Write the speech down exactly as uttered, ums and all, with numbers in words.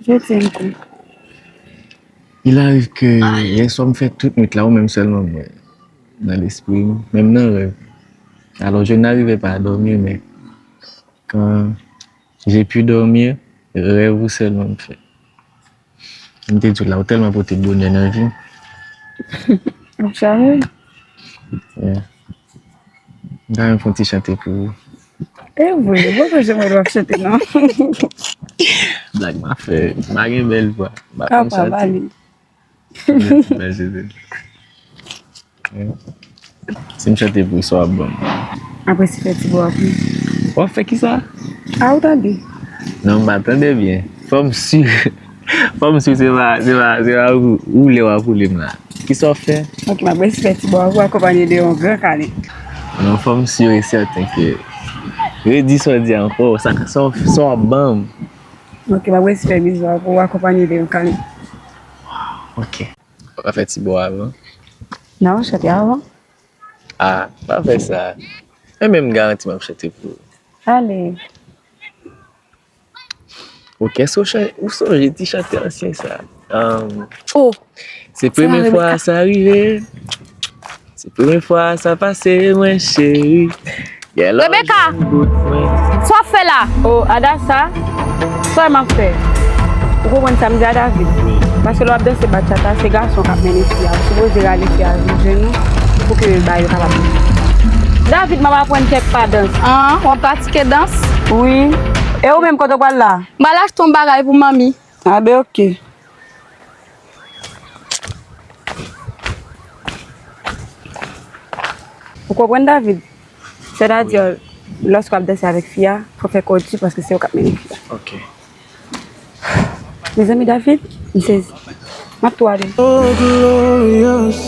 Jodi m kou. Il arrive que yè swa m fè tout nwit la, ou menm sèlman m wè nan lespri m, menm nan rèv. Alors, je n'arrivais pas à dormir, mais quand j'ai pu dormir, rèv ou sèlman m fè. M te di w la, ou tèlman pote bonè nan vi m. Ap chame. Yeah. M ta renmen fè yon ti chante pou ou. E vre, bon, mwen janm wè w ap chante, non. Blag m ap fè. M pa gen bèl vwa. M pa konn chante. Kapab ale. Mèsi, mèsi. Si m chante pou ou, sa w ap ban m? Apre si fè ti bo a pou m. W ap fè kisa? A, ou tande? Non, m pa tande byen. Fò m si, fò m si se pa, se pa, se pa ou, ou lè w ap woule m la. Kisa w ap fè? Ok, m ap resi fè ti bo a pou akonpanye de yon gran kalen. Non, fò m si e sèten ke redi sa w di ankò, sa, sa, sa w ap ban m. Ok, m ap resi fè bizou a pou akonpanye de yon kalen. Ok. Ou ka fè ti bo avan? Non, chante avan. Ah, pa fè sa. E menm garanti m ap chante pou ou. Ale. Ok, èske ou chan- ou sonje ti chante ansyen sa? Um, oh, se premye fwa sa rive. Se premye fwa sa pase, mwen cheri. Rebecca! Sa w ap fè la? O, Adassa, sa m ap fè? Ou konprann sa m di a David? Paske lè w ap danse bachata, se gason k ap mennen fi a. Ou sipoze rale fi a sou jenou pou ke ba yo kapab. David, m ap aprann kèk pa dans. An, w ap pratike dans? Wi. E ou menm, kote w pral la? M pral achte yon bagay pou manmi. A ben, ok. Ou konprann, David? Sètadi, lòske w ap danse avèk fi a, fò w fè kò w di paske se ou k ap mennen fi a. Ok. Mezanmi, David, m sezi. M ap tou ale. Oh, glorious,